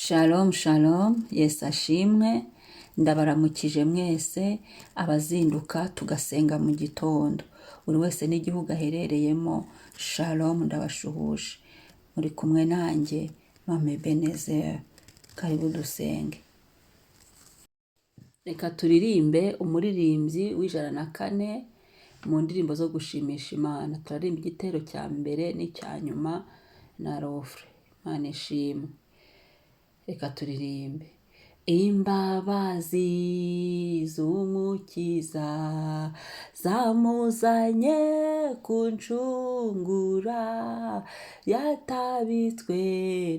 Shalom shalom, Yesu ashimwe, ndabaramukije mwese abazinduka tugasenga mu gitondo, buri wese n'igihugu aherereyemo. Shalom, ndabashuhuje, muri kumwe nanjye Mama Ebenezer. Karibu dusenge. Reka turirimbe umuririmbyi w'104 mu ndirimbo zo gushimisha Imana. Turaririmba igitero cya mbere n'icya nyuma na rofure. Imana ishimwe. Reka turirimbe. Imbabazi z'Umukiza zamuzanye kuncungura, yatabitswe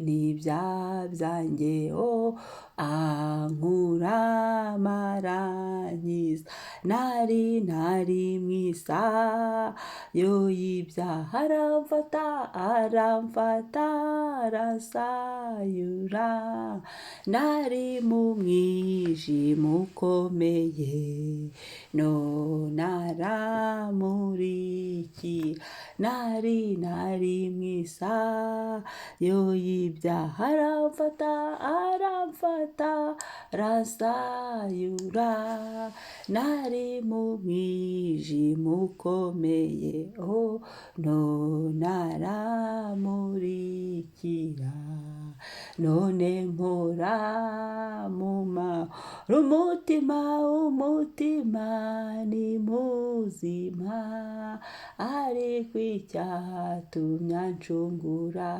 n'ibyaha byanjye, o ankura arankiza. Nari mu isayo y'ibyaha, aramfata, aramfata, aransayura. Nari mu mwijima ukomeye, none aramurikira. Nari mu isayo y'ibyaha, aramfata, aramfata, aransayura. Nari mu mwijima ukomeye, oh, none aramurikira. None mpora mu mahoro, umutima ni muzima, ariko icyatumye ancungura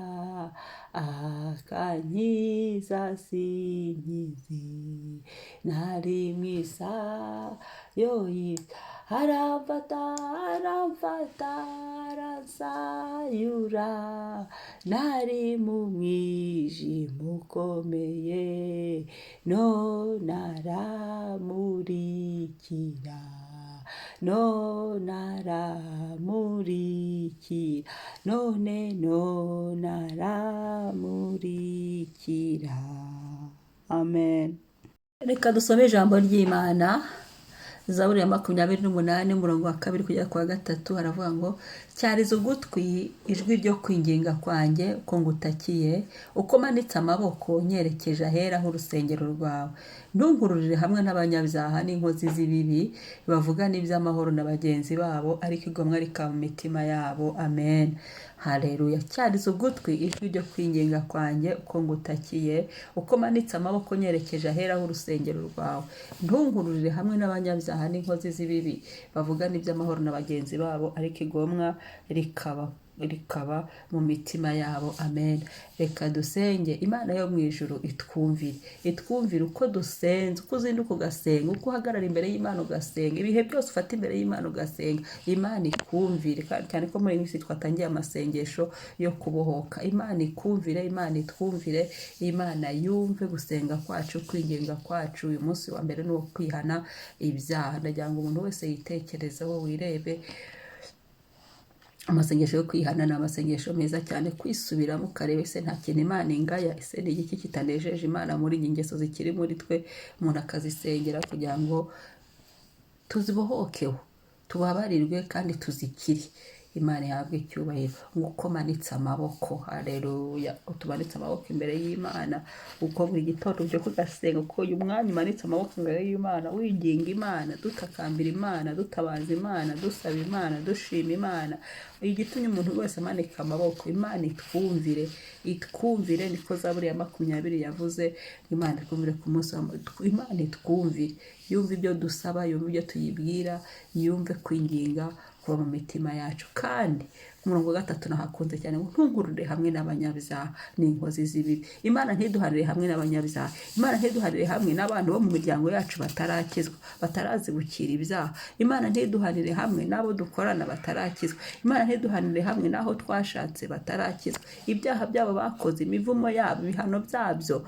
akankiza sinkizi. Nari mu isayo y'ibyaha, aramfata, aramfata, aransayura. Nari mu mwijima ukomeye, none aramurikira, none aramurikira, none aramurikira. Amen. Reka dusome ijambo ry'Imana. Zaburi ya 28, umurongo wa 2 kugera ku wa 3, haravuga ngo: "Cyariza ugutwi ijwi ryo kwinginga kwanjye ko ngutakiye, uko manitse amaboko nyerekeje ahera h'urusengero rwawe. Ntunkururire hamwe n'abanyabyaha n'inkozi z'ibibi, bavugana iby'amahoro na bagenzi babo, ariko igomwa rikaba mu mitima yabo." Amen, haleluya. Cyariza ugutwi ijwi ryo kwinginga kwanjye uko ngutakiye, uko manitse amaboko nyerekeje ahera h'urusengero rwawe. Ntunkururire hamwe n'abanyabyaha n'inkozi z'ibibi, bavugana iby'amahoro na bagenzi babo, ariko igomwa rikaba mu mitima yabo. Amen. Reka dusenge Imana yo mu ijuru itwumvire, itwumvire uko dusenze, uko uzinduka ugasenga, uko uhagarara imbere y'Imana ugasenga, ibihe byose ufata imbere y'Imana ugasenga, Imana ikumvire. Kandi cyane ko muri iyi minsi twatangiye amasengesho yo kubohoka, Imana ikumvire, Imana itwumvire, Imana yumve gusenga kwacu, kwinginga kwacu. Uyu munsi wa mbere ni uwo kwihana ibyaha. Ndagira ngo umuntu wese yitekerezeho, wirebe. Amasengesho yo kwihana ni amasengesho meza cyane, kwisubiramo ukareba: ese nta kintu Imana ingaya? Ese ni igiki kitanejeje Imana muri iyi ngeso zikiri muri twe? Umuntu akazisengera kugira ngo tuzibohokeho, tubabarirwe kandi tuzikire. Imana ihabwe icyubahiro. Nguko manitse amaboko, haleluya, tumanitse amaboko imbere y'Imana, uko buri gitondo ubyuka ugasenga, uko uyu mwanya umanitse amaboko imbere y'Imana, winginga Imana, dutakambira Imana, dutabaza Imana, dusaba Imana, dushima Imana. Igitumye umuntu wese amanika amaboko, Imana itwumvire, itwumvire. Niko Zaburi ya 20 yavuze: "Imana itwumvire ku munsi wa." Imana itwumvire, yumve ibyo dusaba, yumve ibyo tuyibwira, yumve kwinginga kuba mu mitima yacu. Kandi ku murongo wa 3 nahakunze cyane ngo: "Ntungurure hamwe n'abanyabyaha n'inkozi z'ibibi." Imana ntiduhanire hamwe n'abanyabyaha, Imana ntiduhanire hamwe n'abantu bo mu miryango yacu batarakizwa, batarazibukira ibyaha. Imana ntiduhanire hamwe n'abo dukorana batarakizwa. Imana ntiduhanire hamwe n'aho twashatse batarakizwa. Ibyaha byabo bakoze, imivumo yabo, ibihano byabyo,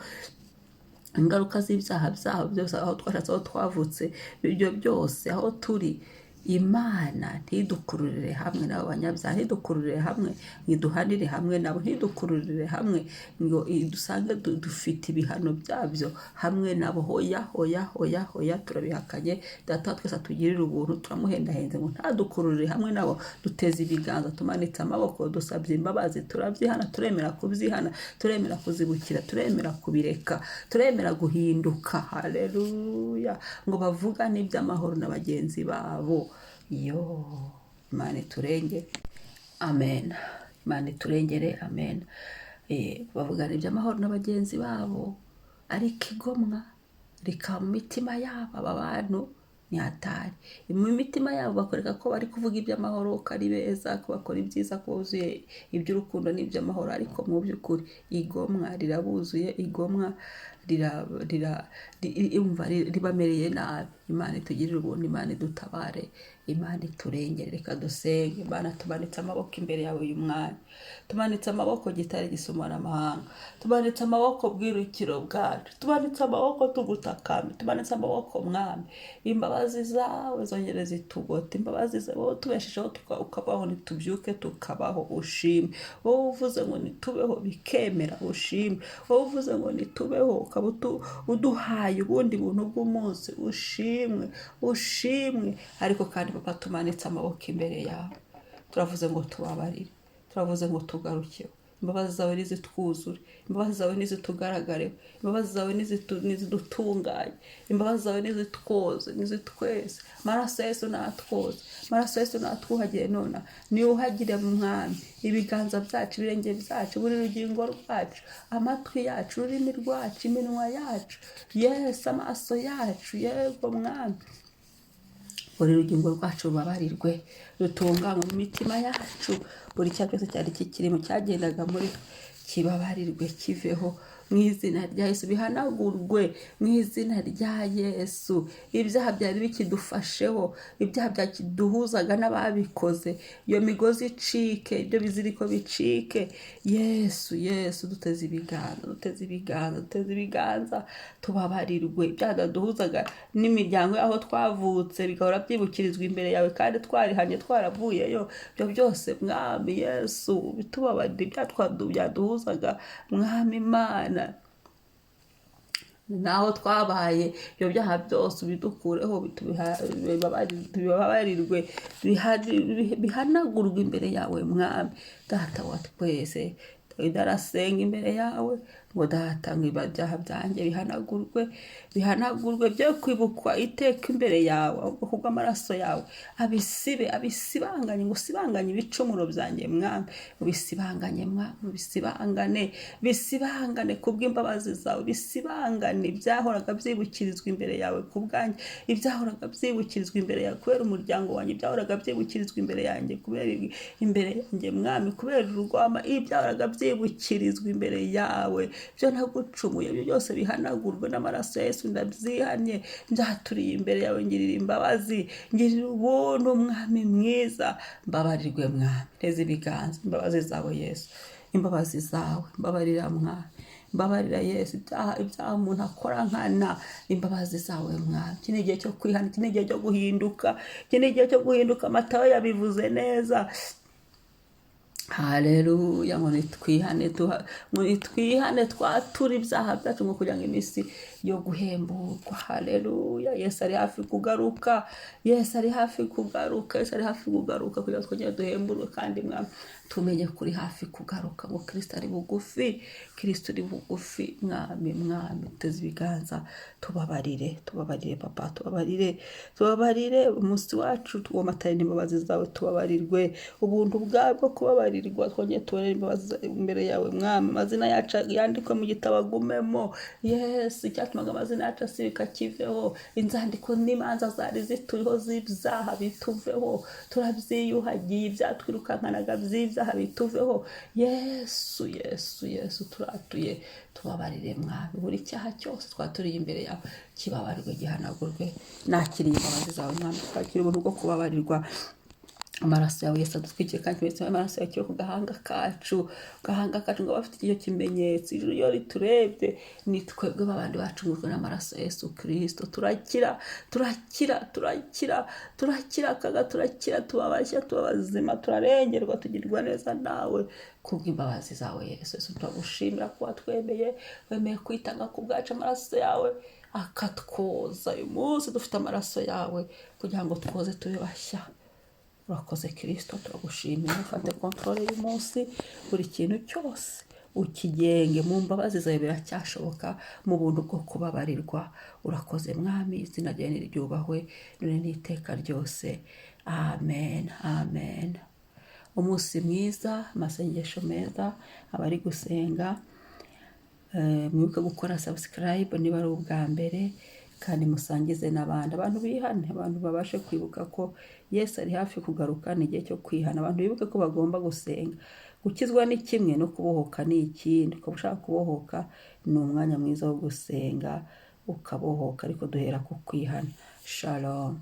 ingaruka z'ibyaha byabo byose, aho twashatse, aho twavutse, ibyo byose, aho turi. Imana ntidukururire hamwe n'abo banyabyaha, ntidukururire hamwe ngo iduhanire hamwe nabo, ntidukururire hamwe ngo dusange dufite ibihano byabyo hamwe nabo. Hoya, hoya, hoya, hoya, turabihakanye. Data wa twese atugirire ubuntu, turamuhendahenze ngo ntadukururire hamwe nabo. Duteze ibiganza, tumanitse amaboko, dusabye imbabazi, turabyihana, turemera kubyihana, turemera kuzibukira, turemera kubireka, turemera guhinduka. Haleluya. Ngo bavugane iby'amahoro na bagenzi babo. Yo, Imana iturengere, amen. Imana iturengere, amen. Bavugana iby'amahoro na bagenzi babo, ariko igomwa rikaba mu mitima yabo. Aba bantu ni hatari mu mitima yabo, bakwereka ko bari kuvuga iby'amahoro, ko ari beza, ko bakora ibyiza, ko buzuye iby'urukundo n'iby'amahoro, ariko mu by'ukuri igomwa rirabuzuye, igomwa ribamereye nabi. Imana itugirire ubuntu, Imana idutabare, Imana iturengere. Reka dusenge. Imana, tumanitse amaboko imbere yawe uyu mwanya, tumanitse amaboko gitare gisumana amahanga, tumanitse amaboko bwirukiro bwacu, tumanitse amaboko tugutakame, tumanitse amaboko Mwami. Imbabazi zawe zongere zitugote, imbabazi zawe wowe utubeshejeho ukabaho, ntitubyuke tukabaho, ushime. Wowe uvuze ngo nitubeho bikemera, ushime. Wowe uvuze ngo nitubeho ukaba uduhaye ubundi buntu bw'umunsi, ushimwe, ushimwe. Ariko kandi Papa, tumanitse amaboko imbere yawe, turavuze ngo tubabarire, turavuze ngo tugarukeho. Imbabazi zawe nizitwuzure, imbabazi zawe nizitugaragareho, imbabazi zawe nizidutunganye, imbabazi zawe nizitwoze, nizitweze. Amaraso ya Yesu natwoze, amaraso ya Yesu natwuhagire nona, niwuhagire Mwami ibiganza byacu, ibirenge byacu, buri rugingo rwacu, amatwi yacu, ururimi rwacu, iminwa yacu, Yesu, amaso yacu, yego Mwami, buri rugingo rwacu rubabarirwe, rutunganywe mu mitima yacu. Buri cyaha cyose cyari kikirimo cyagendaga muri twe kibabarirwe, kiveho mu izina rya Yesu, bihanagurwe mu izina rya Yesu. Ibyaha byari bikidufasheho, ibyaha byakiduhuzaga n'ababikoze, iyo migozi icike, ibyo biziriko bicike. Yesu, Yesu, duteze ibiganza, duteze ibiganza, duteze ibiganza, tubabarirwe. Ibyaha byaduhuzaga n'imiryango y'aho twavutse bigahora byibukirizwa imbere yawe kandi twarihanye, twaravuyeyo, ibyo byose Mwami Yesu bitubabarire. Ibyaha byaduhuzaga Mwami Imana naho twabaye, ibyo byaha byose ubidukureho, tubibabarirwe, bihanagurwe imbere yawe Mwami Data wa twese. Dawidi arasenga imbere yawe ngo Data, ngo ibyaha byanjye bihanagurwe, bihanagurwe, byo kwibukwa iteka imbere yawe, ahubwo kubw'amaraso yawe abisibe, abisibanganye, ngo usibanganye ibicumuro byanjye Mwami, ubisibanganye Mwami, ubisibangane, bisibangane kubw'imbabazi zawe, bisibangane ibyahoraga byibukirizwa imbere yawe ku bwanjye, ibyahoraga byibukirizwa imbere yawe kubera umuryango wanjye, ibyahoraga byibukirizwa imbere yanjye kubera imbere yanjye Mwami, kubera urugwama, ibyahoraga byibukirizwa imbere yawe byo nagucumuye, ibyo byose bihanagurwe n'amaraso ya Yesu. Ndabyihannye, byaturiye imbere yawe, ngirira imbabazi, ngirira ubuntu Mwami mwiza, mbabarirwe Mwami. Nteze ibiganza, imbabazi zawe Yesu, imbabazi zawe, mbabarira Mwami, mbabarira Yesu. Ibyaha umuntu akora nkana, imbabazi zawe Mwami. Iki ni igihe cyo kwihana, iki ni igihe cyo guhinduka, iki ni igihe cyo guhinduka. Matayo yabivuze neza. Haleluya. Ngo nitwihane, ngo nitwihane twature ibyaha byacu, ngo kugira ngo iminsi yo guhemburwa. Haleluya. Yesu ari hafi kugaruka, Yesu ari hafi kugaruka, Yesu ari hafi kugaruka kugira ngo twongere duhemburwe. Kandi Mwami, tumenye kuri hafi kugaruka, ngo Kristo ari bugufi, Kristo uri bugufi. Mwami, Mwami, teze ibiganza, tubabarire, tubabarire Papa, tubabarire, tubabarire. Umunsi wacu tuwomatane n'imbabazi zawe, tubabarirwe ubuntu bwawe bwo kubabarirwa, twongere tubonere imbabazi imbere yawe Mwami. Amazina yacu yandikwe mu gitabo agumemo. Yesu, icyatumaga amazina yacu asibika kiveho, inzandiko n'imanza zari zituriho z'ibyaha bituveho, turabyiyuhagiye, ibyatwirukankanaga by'ibyaha bituveho. Yesu, Yesu, Yesu, turatuye, tubabarire Mwami. Buri cyaha cyose twaturiye imbere yawe kibabarirwe, gihanagurwe. Nakiriye imbabazi zawe Mwami, twakira ubuntu bwo kubabarirwa. Amaraso yawe Yesu adutwikire, kandi ikimenyetso amaraso yawe kibe ku gahanga kacu, ku gahanga kacu, ngo abafite icyo kimenyetso, ijuru iyo riturebye, ni twebwe babandi bacungujwe n'amaraso ya Yesu Kirisito. Turakira, turakira, turakira, turakira akaga, turakira, tuba bashya, tuba bazima, turarengerwa, tugirirwa neza nawe kubw'imbabazi zawe, Yesu. Yesu, turagushimira kuba twemeye, wemeye kwitanga ku bwacu, amaraso yawe akatwoza. Uyu munsi dufite amaraso yawe kugira ngo twoze, tube bashya. Urakoze Kirisito, turagushimira. Ufate contrôle y'umunsi, buri kintu cyose ukigenge mu mbabazi zawe, biracyashoboka mu buntu bwo kubabarirwa. Urakoze Mwami, izina ryawe niryubahwe none n'iteka ryose. Amen, amen. Umunsi mwiza, amasengesho meza, abari gusenga. Mwibuke gukora subscribe niba ari ubwa mbere, kandi musangize n'abandi. Abantu bihane, abantu babashe kwibuka ko Yesu ari hafi kugaruka, ni igihe cyo kwihana. Abantu bibuke ko bagomba gusenga. Gukizwa ni kimwe, no kubohoka ni ikindi. Ukaba ushaka kubohoka, ni umwanya mwiza wo gusenga ukabohoka, ariko duhera ku kwihana. Shalom.